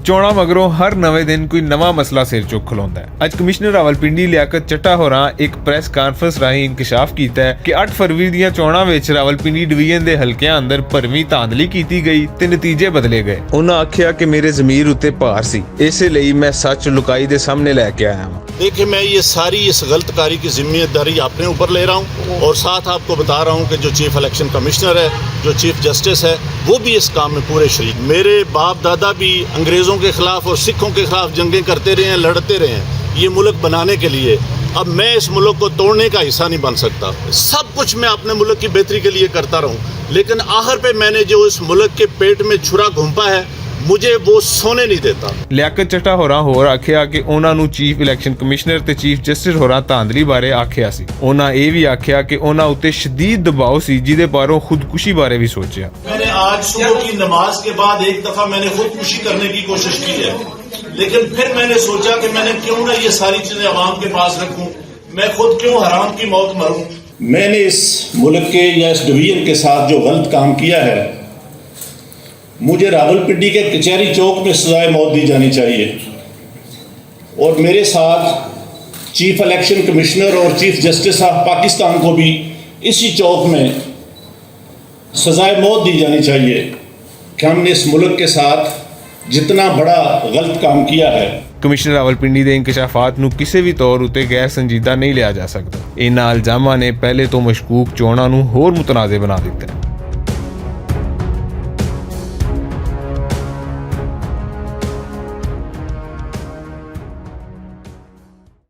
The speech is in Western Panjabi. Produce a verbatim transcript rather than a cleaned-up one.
چونا مگروں ہر نویں دن کوئی نواں مسئلہ سر چک کھلوندا ہے۔ اج کمشنر راولپنڈی لیاقت چٹا ہوراں اک پریس کانفرنس راہیں انکشاف کیتا ہے کہ اٹھ فروری دیاں چوناں وچ راولپنڈی ڈویژن دے حلقیاں اندر بھرویں تاندلی کیتی گئی تے نتیجے بدلے گئے۔ انہاں آکھیا کہ میرے ضمیر اُتے بھار سی، اسے لئی میں سچ لکائی دے سامنے لے کے آیا ہاں۔ دیکھیں، میں یہ ساری اس غلط کاری کی ذمہ داری اپنے اوپر لے رہا ہوں اور ساتھ آپ کو بتا رہا ہوں کہ جو چیف الیکشن کمشنر ہے، جو چیف جسٹس ہے، وہ بھی اس کام میں پورے شریک۔ میرے باپ دادا بھی انگریزوں کے خلاف اور سکھوں کے خلاف جنگیں کرتے رہے ہیں، لڑتے رہے ہیں یہ ملک بنانے کے لیے۔ اب میں اس ملک کو توڑنے کا حصہ نہیں بن سکتا۔ سب کچھ میں اپنے ملک کی بہتری کے لیے کرتا رہا ہوں، لیکن آخر پہ میں نے جو اس ملک کے پیٹ میں چھرا گھونپا ہے، مجھے وہ سونے نہیں دیتا۔ لیاقت چٹا ہوراں ہور آکھیا کہ انہاں نوں چیف الیکشن کمشنر تے چیف جسٹس ہوراں تاندلی بارے آکھیا سی۔ انہاں اے وی آکھیا کہ انہاں اُتے شدید دباؤ سی، جیدے باروں خودکشی بارے وی سوچیا۔ میں نے آج صبح کی نماز کے بعد ایک دفعہ میں نے خودکشی کرنے کی کوشش کی ہے، لیکن پھر میں نے سوچا کہ میں نے کیوں نہ یہ ساری چیزیں عوام کے پاس رکھوں، میں خود کیوں حرام کی موت مروں۔ میں نے اس ملک کے یا اس ڈویژن کے ساتھ جو غلط کام کیا ہے، مجھے راولپنڈی کے کچہری چوک میں سزائے موت دی جانی چاہیے اور میرے ساتھ چیف الیکشن کمشنر اور چیف جسٹس آف پاکستان کو بھی اسی چوک میں سزائے موت دی جانی چاہیے کہ ہم نے اس ملک کے ساتھ جتنا بڑا غلط کام کیا ہے۔ کمشنر راولپنڈی دے انکشافات نوں کسے وی طور اُتے غیر سنجیدہ نہیں لیا جا سکدا۔ انہاں الزاماں نے پہلے تو مشکوک چوناں نوں ہور متنازع بنا دتا ہے۔